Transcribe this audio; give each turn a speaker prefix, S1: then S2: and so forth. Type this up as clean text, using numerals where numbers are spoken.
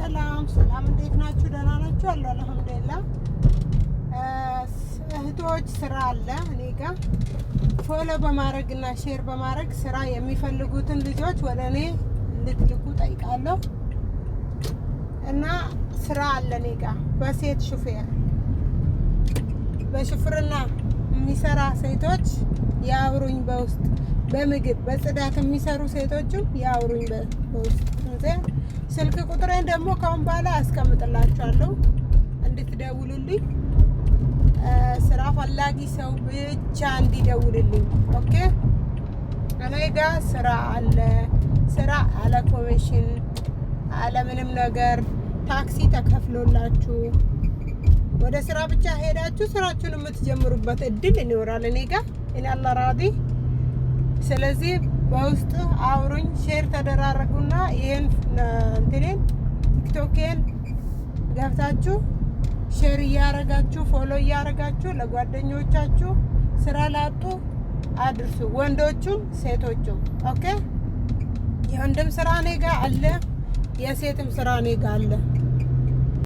S1: ሰላም ሰላም፣ እንዴት ናችሁ? ደህና ናችሁ? አለሁ አልሐምዱሊላህ። እህቶች ስራ አለ እኔ ጋ። Follow በማድረግ እና share በማድረግ ስራ የሚፈልጉትን ልጆች ወደ እኔ እንድትልኩ ጠይቃለሁ። እና ስራ አለ እኔ ጋ፣ በሴት ሹፌር፣ በሹፍርና የሚሰራ ሴቶች ያውሩኝ በውስጥ። በምግብ በጽዳት የሚሰሩ ሴቶችም ያውሩኝ በውስጥ። ስልክ ቁጥሬን ደግሞ ካሁን በኋላ አስቀምጥላችኋለሁ እንድትደውሉልኝ። ስራ ፈላጊ ሰው ብቻ እንዲደውልልኝ። Okay፣ እኔ ጋ ስራ አለ። ስራ አለ፣ ኮሚሽን አለ፣ ምንም ነገር ታክሲ ተከፍሎላችሁ ወደ ስራ ብቻ ሄዳችሁ ስራችሁን የምትጀምሩበት እድል ይኖራል እኔ ጋ إن الله راضي። ስለዚህ በውስጥ አውሩኝ፣ share ተደራረጉና ይሄን እንትኔን ቲክቶኬን ገብታችሁ share እያረጋችሁ፣ follow እያረጋችሁ ለጓደኞቻችሁ ስራ ላጡ አድርሱ። ወንዶቹም ሴቶቹም። Okay፣ የወንድም ስራ እኔ ጋ አለ፣ የሴትም ስራ እኔ ጋ አለ።